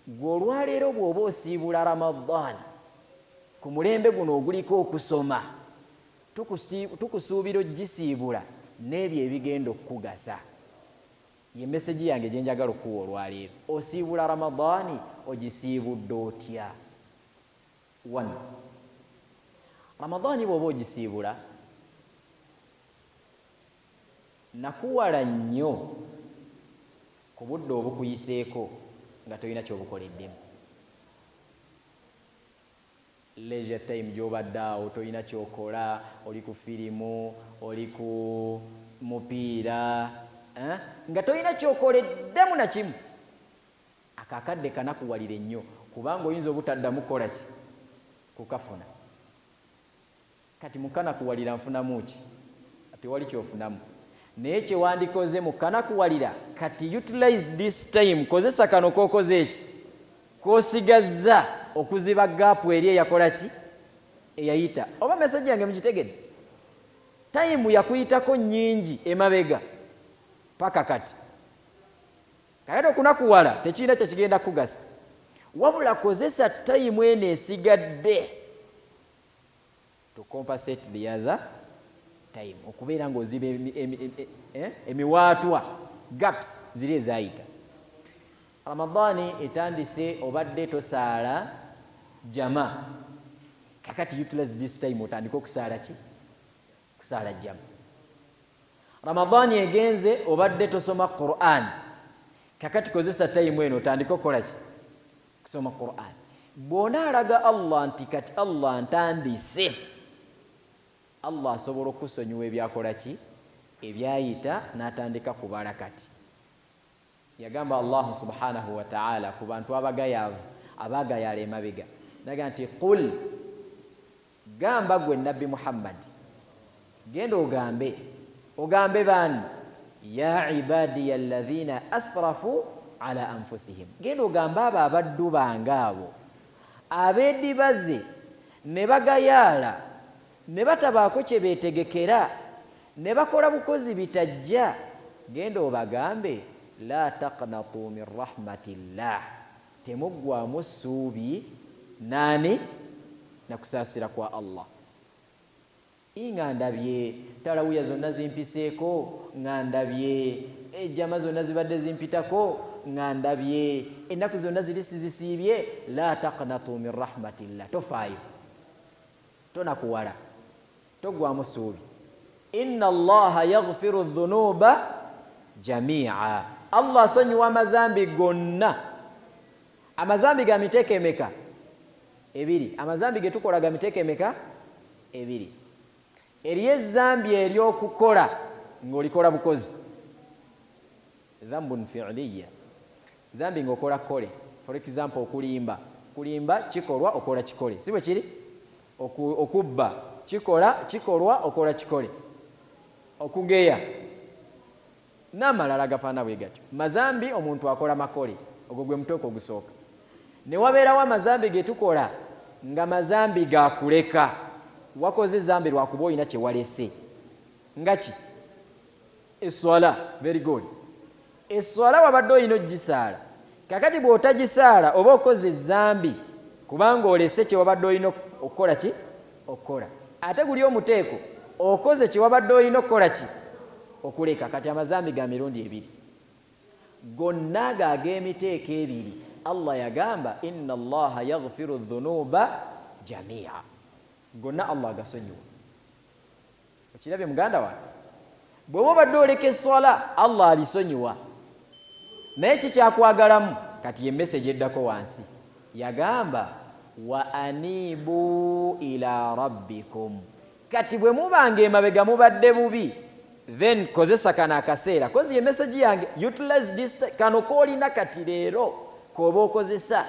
Gwe olwaleero bw'oba osiibula Ramadhan ku mulembe guno oguliko okusoma, tukusuubira ogisiibula n'ebyo ebigenda okukugasa. Ye message yange gye njagala okukuwa olwaleero. Osiibula Ramadhan ogisiibudde otya? One, Ramadhan bw'oba ogisiibula, nakuwala nnyo ku budde obukuyiseeko nga tolina ky'obukoleddemu. Leisure time gy'obadde awo tolina ky'okola, oli ku firimu, oli ku mupiira, eh, nga tolina ky'okoleddemu na kimu. Ako akadde kanakuwalire nnyo kubanga oyinza obutaddamu kukola ki? Kukafuna. Kati mu kanakuwalira nfunamu ki? Tewali ky'ofunamu. Naye kye wandikoze mu kanakuwalira, kati utilize this time, kozesa kano k'okoze eki? K'osigazza okuziba gap eri eyakola ki? Eyayita. Oba message yange mugitegedde? Time yakuyitako nnyingi emabega paka kati. Kakati okunakuwala tekirina kye kigenda kukugasa. Wabula kozesa time eno esigadde to compensate the other time, okubeera ng'oziba emiwaatwa, gaps ziri ezaayita. Ramadhani etandise, obadde tosaala jama, kakati utilize this time otandike okusaala ki? Kusaala jama. Ramadhani egenze, obadde tosoma Quran, kakati kozesa time eno otandike okukola ki? Kusoma Quran. Bw'onaalaga Allah nti kati Allah ntandise, Allah asobola okukusonyiwa ebyakola ki? Ebyayita, n'atandika kubala kati. Yagamba Allahu subhanahu wa ta'ala ku bantu abagayaavu abaagayaala emabega, naga nti qul, gamba gwe Nabbi Muhammad, genda ogambe, ogambe baani? Ya ibadiya alladhina asrafu ala anfusihim, genda ogambe abo abaddu bange abo abeedibaze ne bagayaala ne batabaako kye beetegekera ne bakola bukozi bitajja, genda obagambe la taqnatu min rahmatillah, temuggwamu ssuubi naani? Na kusaasira kwa Allah. Ii nga ndabye talawuya zonna zimpiseeko, nga ndabye ejjama zonna zibadde zimpitako, nga ndabye ennaku zonna ziri sizisiibye, la taqnatu min rahmatillah, tofaayo, tonakuwala, toggwamu ssuubi. Inna Allaha yaghfiru dhunuba jamia, Allah asonyiwa amazambi gonna. Amazambi ga miteeko emeka? Ebiri. Amazambi ge tukola ga miteeko emeka? Ebiri. Eriyo ezzambi ery'okukola ng'olikola bukozi, dhambun fi'liya, zambi ng'okola kole. For example, okulimba. Kulimba kikolwa, okola kikole, si bwe kiri? Okubba kikola kikolwa, okola kikole. Okugeya n'amalala agafaanana bwe gatyo mazambi omuntu akola makole. Ogwo gwe muteeko ogusooka. Ne wabeerawo amazambi ge tukola nga mazambi ga kuleka. Wakoze zambi lwakuba olina kye walese. Nga ki? Esswala. Very good. Esswala wabadde olina ogisaala. Kakati bw'otagisaala oba okoze zambi kubanga olese kye wabadde olina okukola ki? Okukola. Ate guli omuteeko okoze kye wabadde olina okukola ki? Okuleka. Kati amazambi ga mirundi ebiri. Gonna ago ag'emiteeko ebiri, Allah yagamba inna Allaha yaghfiru dhunuba jamia, gonna Allah agasonyiwa. Okirabye muganda wange? Bw'oba obadde oleka esswala, Allah alisonyiwa, naye kikyakwagalamu. Kati ye message eddako wansi yagamba wa anibu ila rabbikum. Kati bwe muba nga emabega mubadde bubi, then kozesa kano akaseera, kozi ye message yange, utilize this, kano k'olina kati leero k'oba okozesa.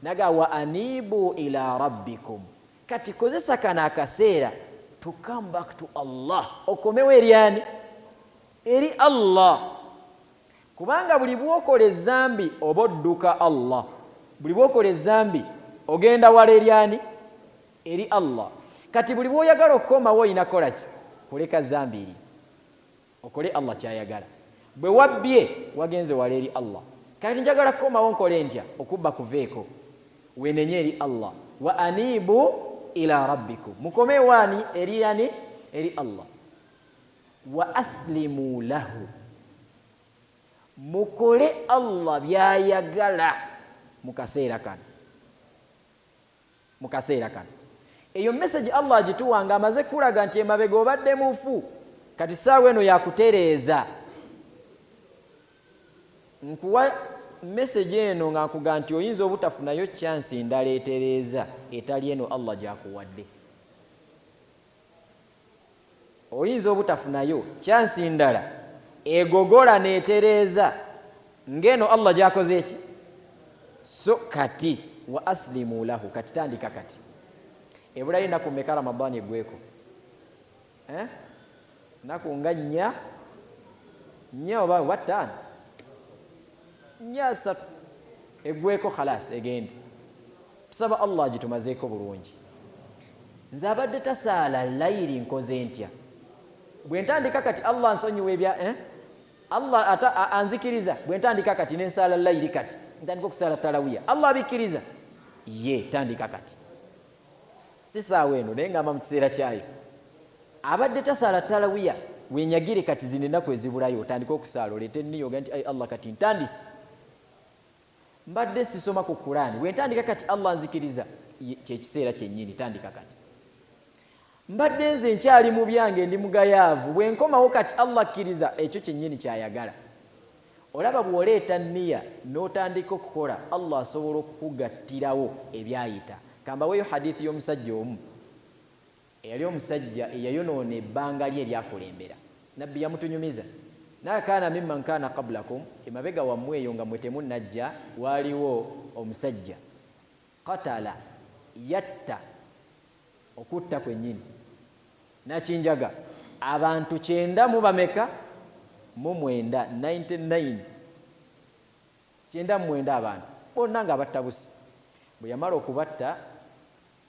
Naga wa anibu ila rabbikum, kati kozesa kano akaseera to come back to Allah, okomewo eri ani? Eri Allah. Kubanga buli bw'okola ezambi oba odduka Allah, buli bw'okola ezambi ogenda wala eri ani? Eri Allah. Kati buli bw'oyagala okukomawo olina kukola ki? Kuleka zambi eri, okole Allah ky'ayagala. Bwe wabbye wagenze wala eri Allah. Kati njagala kukomawo nkole ntya? Okubba kuveeko, wenenye eri Allah. Wa anibu ila rabbikum, mukomewo ani? Eri yani? Eri Allah. Wa aslimu lahu, mukole Allah byayagala mu kaseera kano, mu kaseera kano. Eyo message Allah agituwa nga amaze kulaga nti emabega obadde mufu, kati saawa eno yakutereeza. Nkuwa message eno nga nkuga nti oyinza obutafunayo chance endala etereeza etali eno Allah gyakuwadde. Oyinza obutafunayo chance ndala egogola netereeza ng'eno Allah gyakoze eki. So kati wa aslimu lahu, kati tandika kati. Ebulayo ennaku mmeka Ramadani eggweko? Eh? Nnaku nga nnya, nnya oba ttaano, nnya ssatu eggweko, khalas egende. Tusaba Allah agitumazeeko bulungi. Nze abadde tasaala layiri nkoze ntya? Bwe ntandika kati Allah nsonyiwa ebya eh? Allah ata anzikiriza bwe ntandika kati nensaala layiri, kati ntandika okusaala talawiya, Allah abikkiriza? Ye tandika kati, si saawa eno, naye ngamba mu kiseera kyayo. Abadde tasaala talawiya, wenyagire kati zino ennaku ezibulayo otandike okusaala, oleete niyo oga nti ai Allah kati ntandise, mbadde sisoma ku Kuraani, bwe ntandika kati Allah nzikiriza? Kyekiseera kyennyini, tandika kati. Mbadde nze nkyali mu byange, ndi mugayaavu, bwe nkomawo kati Allah akkiriza? Ekyo kyennyini kyayagala. Olaba bw'oleeta niya n'otandika okukola, Allah asobola okukugattirawo ebyayita. Kambaweeyo hadithi y'omusajja omu eyali omusajja eyayonoona ebbanga lye eryakulembera. Nabbi yamutunyumiza naye, kaana mimman kaana qabulakum, emabega wammwe eyo nga mwe temunnajja, waaliwo omusajja katala, yatta okutta kwennyini nakinjaga abantu 99 mu bameka? Mu mwenda, 99, 99 abantu bonna nga batta busi. Bwe yamala okubatta,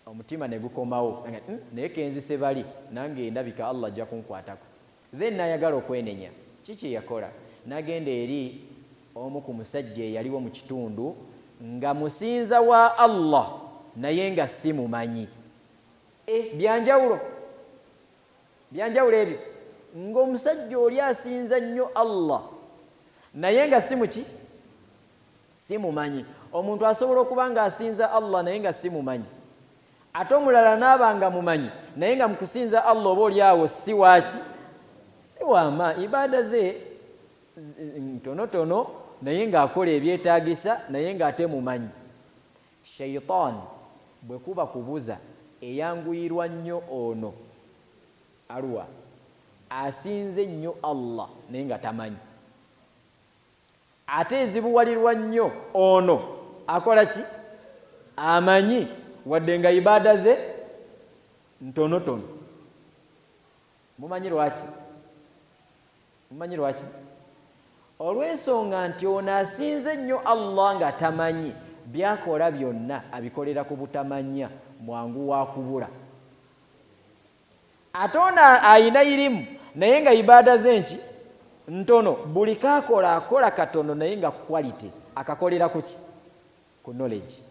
omutima ne gukomawo, naye kenzise bali nange ndabika Allah ajja kunkwatako. Then nayagala okwenenya. Kiki yakola? Nagenda eri omu ku musajja eyaliwo mu kitundu nga musinza wa Allah naye nga si mumanyi. Byanjawulo, byanjawulo ebyo, ng'omusajja oli asinza nnyo Allah naye nga si muki, si mumanyi. Omuntu asobola okuba ng'asinza Allah naye nga si mumanyi, ate omulala naaba nga mumanyi naye nga mukusinza Allah oba oli awo si waaki, si waama, ibaada ze ntonotono naye ng'akola ebyetaagisa naye ng'ate mumanyi. Shaitaani bwe kuba kubuza, eyanguyirwa nnyo ono alwa asinze nnyo Allah naye nga tamanyi, ate ezibuwalirwa nnyo ono akola ki, amanyi wadde nga ibaada ze ntonotono. Mumanyi lwaki? Mumanyi lwaki? Olw'ensonga nti ono asinze nnyo Allah nga tamanyi, byakola byonna abikolera ku butamanya, mwangu wa kubula. Ate ono ayina irimu naye nga ibaada ze nki, ntono, buli kakola akola katono naye nga quality, akakolera kuki? Ku knowledge.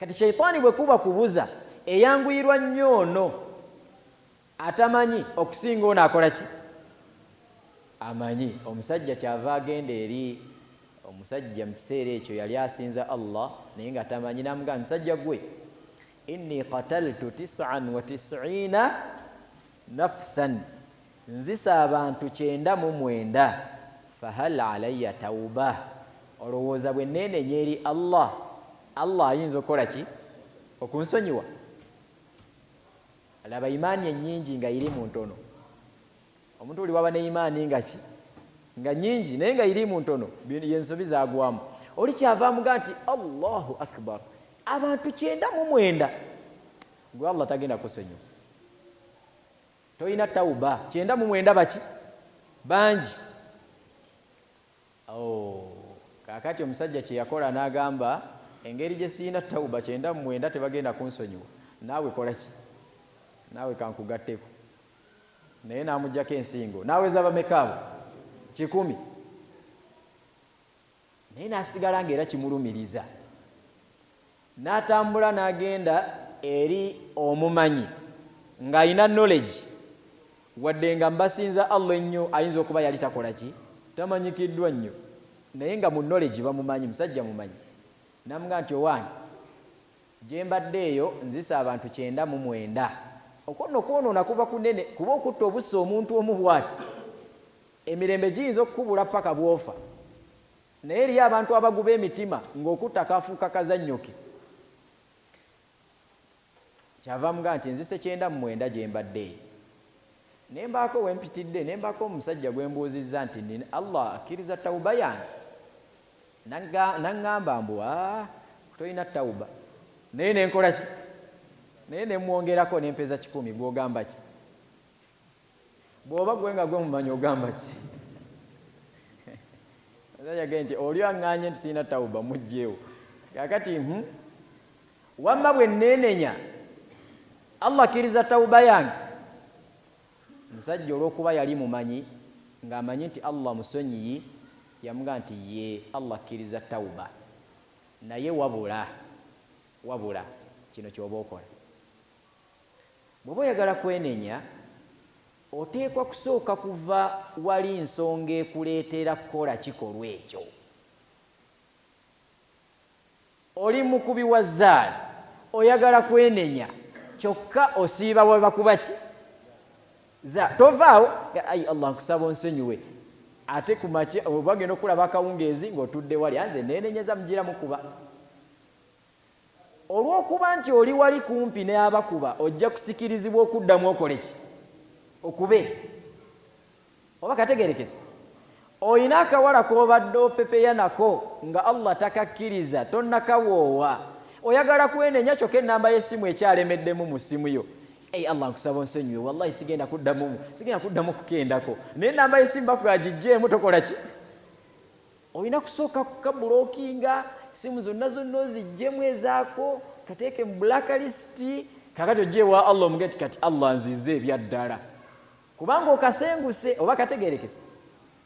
Kati shaitaani bwe kuba kubuza, eyanguyirwa nnyo ono atamanyi okusinga ono akola ki, amanyi. Omusajja kyava agenda eri omusajja mu kiseera ekyo yali asinza Allah naye nga tamanyi, namugamba, musajja gwe, inni qataltu 99 nafsan, nzisa abantu 99, fahal alaya tauba? Olowooza bwe neenenya eri Allah, Allah ayinza okukola ki, okunsonyiwa? Laba imaani ennyingi nga irimu ntono. Omuntu oli waba ne imaani nga ki, nga nyingi naye nga irimu ntono, yensobi zagwamu. Oli kyava amuga nti Allahu akbar, abantu 99, gwe Allah tagenda kusonyiwa, tolina tauba. 99 baki, bangi. Oh, kaakati omusajja kyeyakola n'agamba, engeri gye siyina tauba, 99 tebagenda kunsonyiwa, naawe kola ki, naawe kankugatteko. Naye n'amugjako ensingo, n'aweza bameka abo? 100. Naye n'asigala ng'era kimulumiriza. N'atambula n'agenda eri omumanyi ng'alina knowledge, wadde nga mbasinza Allah ennyo ayinza okuba yali takola ki, tamanyikiddwa nnyo, naye nga mu knowledge bamumanyi, musajja mumanyi. N'amugamba nti owange gye mbadde eyo nzisa abantu 99. Okwo nno kwonoona kuba kunene, kuba okutta obussa omuntu omu bw'ati emirembe giyinza okukubula paka bw'ofa. Naye eriyo abantu abaguba emitima ng'okutta kafuuka kazannyo ke. Kyava amugamba nti nzise 99 gye mbadde eyo. Ne mbaako we mpitidde, ne mbaako omusajja gwe mbuuzizza nti nina Allah akkiriza tawuba yange? N'aŋŋamba mbu aa tolina tawuba. Naye ne nkola ki? Naye ne mmwongerako ne mpeza 100. Gw'ogamba ki? Bw'oba gwe nga gwe mumanyi ogamba ki? Omusajja agambye nti oli aŋŋaanye nti sirina tawuba, muggyeewo. Kaakati wamma bwe nneenenya Allah akkiriza tawuba yange. Omusajja olw'okuba yali mumanyi ng'amanyi nti Allah musonyiyi, yamugamba nti ye Allah akkiriza tawuba, naye wabula wabula kino ky'oba okola. Bw'oba oyagala kwenenya oteekwa kusooka kuva wali nsonga ekuleetera kukola kikolwa ekyo. Oli mukubi wa zzaala, oyagala kwenenya kyokka osiiba we bakuba ki za tovaawo, ayi Allah nkusaba onsonyiwe, ate ku makya oba genda okulaba akawungeezi ng'otudde wali anze neenenyeza mugira mukuba. Olw'okuba nti oli wali kumpi n'abakuba ojja kusikirizibwa okuddamu okole ki? Okube. Oba kategeerekese? Olina akawala k'obadde opepeya nako nga Allah takakkiriza, tonnakawoowa. Oyagala kwenenya kyokka ennamba y'essimu ekyalemeddemu mu ssimu yo. Ei Allah nkusaba onsonyiwe, wallahi sigenda kuddamu, sigenda kuddamu kukendako. Naye ennamba y'essimu bakugamba giggyeemu tokola ki? Olina kusooka kukabulokinga, essimu zonna zonna oziggyemu ezaako, kateeke mu blacklist. Kaakati ojje ewa Allah omugambe nti kati Allah nzize ebyaddala. Kubanga okasenguse oba kategeerekese.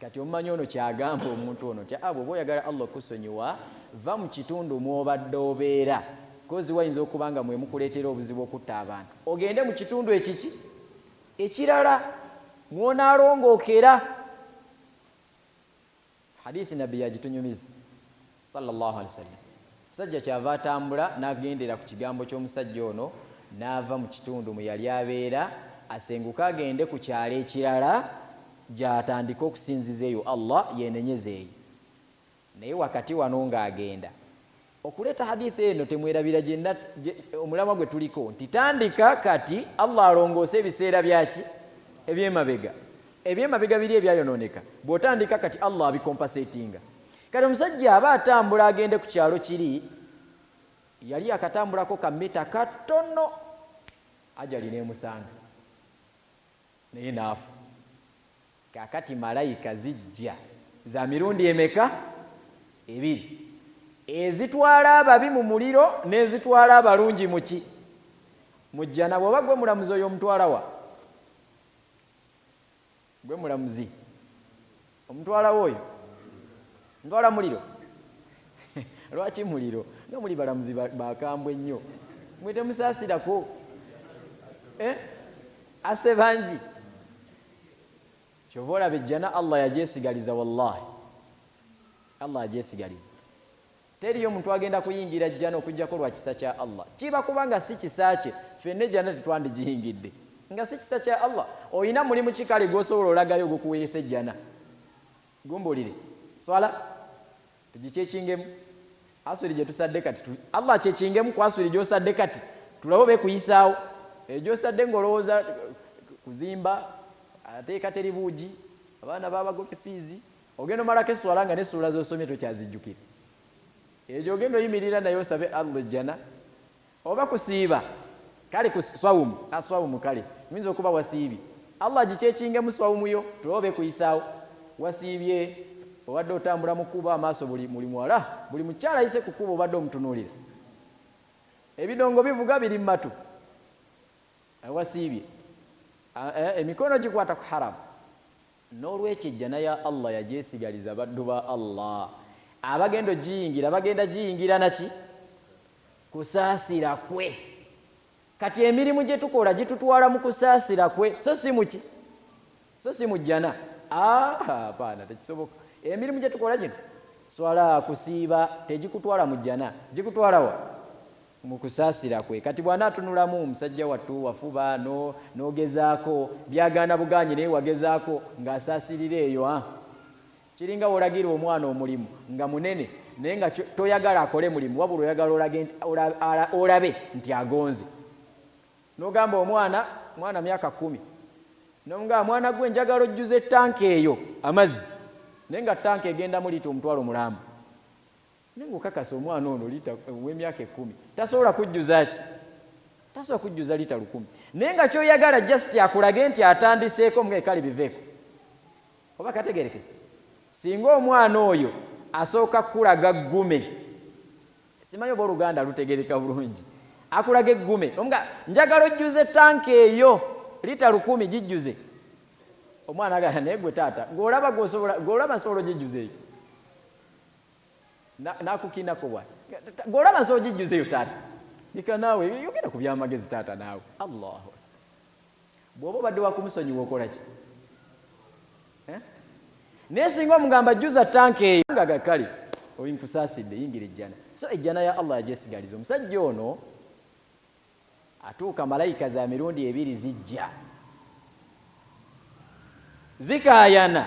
Kati omumanyi ono ky'agamba omuntu ono nti aa bw'oba oyagala Allah okukusonyiwa va mu kitundu mw'obadde obeera kozi wayinza okuba nga mwe mukuleetera obuzibu okutta abantu ogende mu kitundu ekiki ekirala mw'onaalongookera. Hadithi Nabbi yagitunyumiza sallallahu alaihi wasallam. Omusajja kyava atambula n'agendera ku kigambo ky'omusajja ono n'ava mu kitundu mwe yali abeera asenguke agende ku kyalo ekirala gy'atandike okusinziza eyo Allah yeenenyeze eyo. Naye wakati wano ng'agenda okuleeta hadithi eno temwerabira omulamwa gwe tuliko nti tandika kati Allah alongoose ebiseera byaki eby'emabega. Eby'emabega biri ebyayonooneka bw'otandika kati Allah abikompasetinga. Kati omusajja aba atambula agende ku kyalo kiri, yali akatambulako ka mita katono ajali n'emusanga naye n'afa. Kaakati malayika zijja za mirundi emeka? Ebiri. Ezitwala ababi mu muliro n'ezitwala abalungi mu ki? Mu jjana. Bw'oba gwe mulamuzi oyo omutwala wa? Gwe mulamuzi omutwala wa oyo? Ntwala muliro. Lwaki muliro? Nga muli balamuzi bakambwe nnyo. Mwe temusaasirako. Asse bangi. Kyova olaba ejjana Allah yagyesigaliza wallahi. Allah agyesigaliza. Teriyo muntu agenda kuyingira jjana okuggyako lwa kisa kya Allah. Kiba kuba nga si kisa kye, ffenna ejjana tetwandigiyingidde. Nga si kisa kya Allah. Olina mulimu ki kale gw'osobola olagayo ogukuweesa ejjana? Gumbuulire. Swala? Tugikyekingemu. Aswiri gye tusadde kati, Allah akyekingemu ku aswiri gy'osadde kati, tulabe oba ekuyisaawo. Eyo gy'osadde ng'olowooza kuzimba, ateeka teri buugi, abaana babagobye fiizi, ogenda omalako esswala nga n'essuula z'osomye tokyazijjukira. Eyo gy'ogenda oyimirira naye osabe Allah ejjana. Oba kusiiba, kale ku swawumu, swawumu kale oyinza okuba wasiibye, Allah agikyekingemu swawumu yo tulabe oba ekuyisaawo. Wasiibye, obadde otambula mu kkubo amaaso buli buli muwala, buli mukyala ayise ku kkubo obadde omutunuulira. Ebidongo bivuga biri mu matu. Wasiibye, emikono gikwata ku haramu. N'olwekyo ejjana ya Allah yagyesigaliza baddu ba Allah. Abagenda ogiyingira bagenda giyingira naki? Kusaasira kwe. Kati emirimu gye tukola gitutwala mu kusaasira kwe, so si muki, so si mujjana. Apaana, tekisoboka. Emirimu gye tukola gino, swala, kusiiba, tegikutwala mu jjana, gikutwala wa? Mu kusaasira kwe. Kati bw'anaatunulamu omusajja wattu, wafuba n'ogezaako, byagaana bugaanyi, naye wagezaako, ng'asaasirira eyo. Kiringa wolagira omwana omulimu nga munene, naye nga toyagala akole mulimu, wabula oyagala olabe nti agonze. N'ogamba omwana, mwana myaka 10, nomugamba, mwana gwe, njagala ojjuza ettanka eyo amazzi, naye nga ttanka egendamu liita 500,000, naye ngaokakasa omwana ono liita ow'emyaka 10 tasobola kujjuza ki? Tasobola kujjuza liita 1000, naye nga kyoyagala just akulage nti atandiseeko. Mugae kale biveeko, oba kategerekese. Singa omwana oyo asooka kulaga ggume, simanyi oba oluganda lutegereka bulungi, akulaga eggume, omuga njagala ojjuze tanka eyo liita 1000, gijjuze. Omwana agamba, naye gwe taata, gweolaba gweolaba nsobola ogijjuza eyo? Nakukinako bwa gweolaba nsobola ogijjuza eyo taata? Leka naawe, yogera ku byamagezi taata naawe. Allahu, bw'oba obadde wakumusonyiwa, okola ki? Eh? Naye singa omugamba jjuza tanka eyo, nga kale oyi nkusaasidde, yingira ejjana. So ejjana ya Allah yagyesigaliza omusajja ono. Atuuka, malayika za mirundi ebiri zijja zikaayana.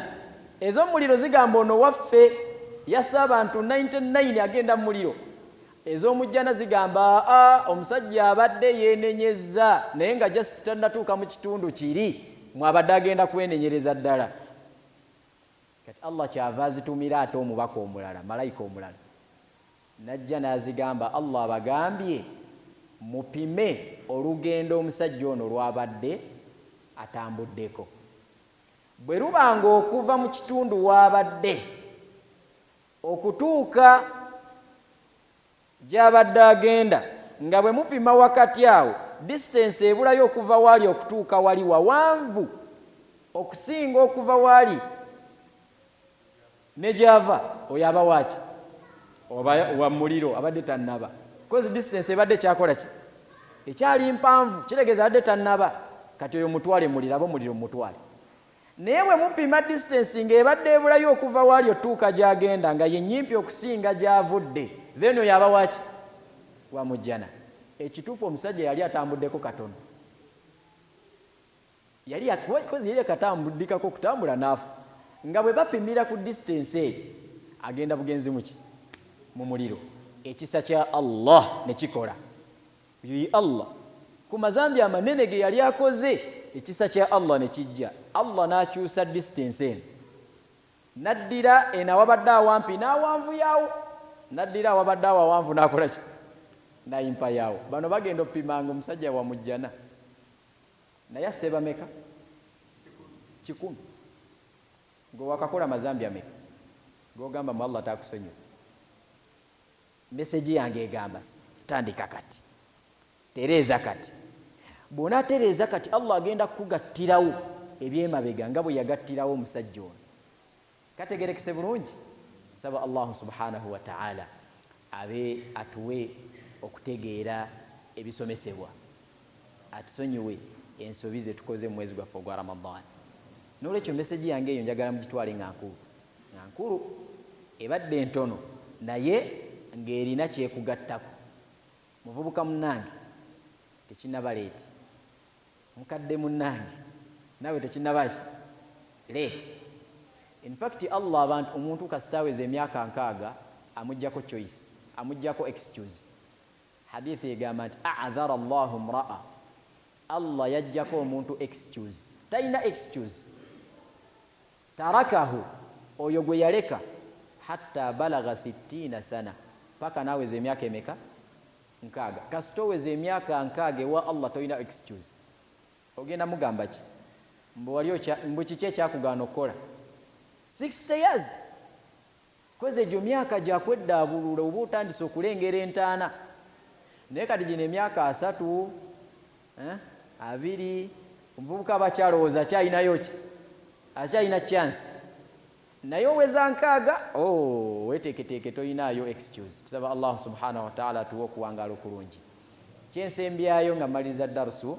Ez'omuliro zigamba, ono waffe yasse abantu 99, agenda mu muliro. Ez'omujjana zigamba, aa, omusajja abadde yeenenyezza, naye nga just tannatuuka mu kitundu kiri mwabadde agenda kwenenyereza ddala. Kati Allah kyava azitumira ate omubaka omulala, malayika omulala najja n'azigamba, Allah abagambye mupime olugendo omusajja ono lwabadde atambuddeko. Bwe lubanga okuva mu kitundu waabadde okutuuka gy'abadde agenda, nga bwe mupima wakati awo distance ebulayo okuva waali okutuuka wali wawanvu okusinga okuva waali ne gyava, oyo aba waaki? Oba wa muliro, abadde tannaba, cause distance ebadde kyakola ki ekyali mpanvu, kitegeeza abadde tannaba. Kati oyo mutwale muliro, aba omuliro mutwale. Naye bwe mupima distance ng'ebadde ebulayo okuva waali otuuka gy'agenda nga ye nnyimpi okusinga gy'avudde, then oyo aba waki? Wa mujjana. Ekituufu, omusajja yali atambuddeko katono, yali yali akatambuddikako okutambula n'afa, nga bwe bapimira ku distance eyo agenda bugenzi muki? Mu muliro. Ekisa kya Allah ne kikola. Ye Allah ku mazambi amanene ge yali akoze, ekisa kya Allah ne kijja, Allah n'akyusa distance eno, n'addira eno awabadde awampi n'awanvuyaawo, n'addira awabadde awo awanvu n'akola ki? N'ayimpayaawo. Bano bagenda okupimanga, omusajja wamujjana, naye asse bameka? 100. Gwe wakakola mazambi ameka gogamba mu Allah takusonyiwa? Message yange egamba, tandika kati, tereeza kati. Bw'onaatereeza kati, Allah agenda kukugattirawo ebyemabega nga bwe yagattirawo omusajja ono. Kategerekese bulungi? Saba Allahu subhanahu wataala abe atuwe okutegeera ebisomesebwa, atusonyiwe ensobi zetukoze mu mwezi gwaffe ogwa Ramadan. Nolwekyo message yange eyo njagala mugitwale nga nkulu, nga nkulu. Ebadde ntono naye ng'erina kyekugattako. Muvubuka munnange, tekinaba late. Mukadde munnange, naawe tekinaba ki late. In fact, Allah abantu, omuntu kasita aweza emyaka 60, amugjako choice, amugjako excuse. Hadithi egamba nti adhara Allahu mraa, Allah yajjako omuntu excuse, talina excuse. Tarakahu, oyo gwe yaleka, hatta balaga sittiina sana, paka naweza emyaka emeka? 60. Kasita oweza emyaka 60, ewa Allah tolina excuse. Ogenda mugamba ki? Mbu wali mbu kiki ekyakugaana okukola 60 years? Koze egyo myaka gyakweddaabulula, oba otandise okulengera entaana. Naye kati gino emyaka 30, eh, 20, omuvubuka aba akyalowooza akyalinayo ki, akyalina chance. Naye oweza 60, oh, weteeketeeke, toyinaayo excuse. Tusaba Allahu subhanahu wataala atuwe okuwangaala okulungi. Kyensembyayo nga maliriza darusu,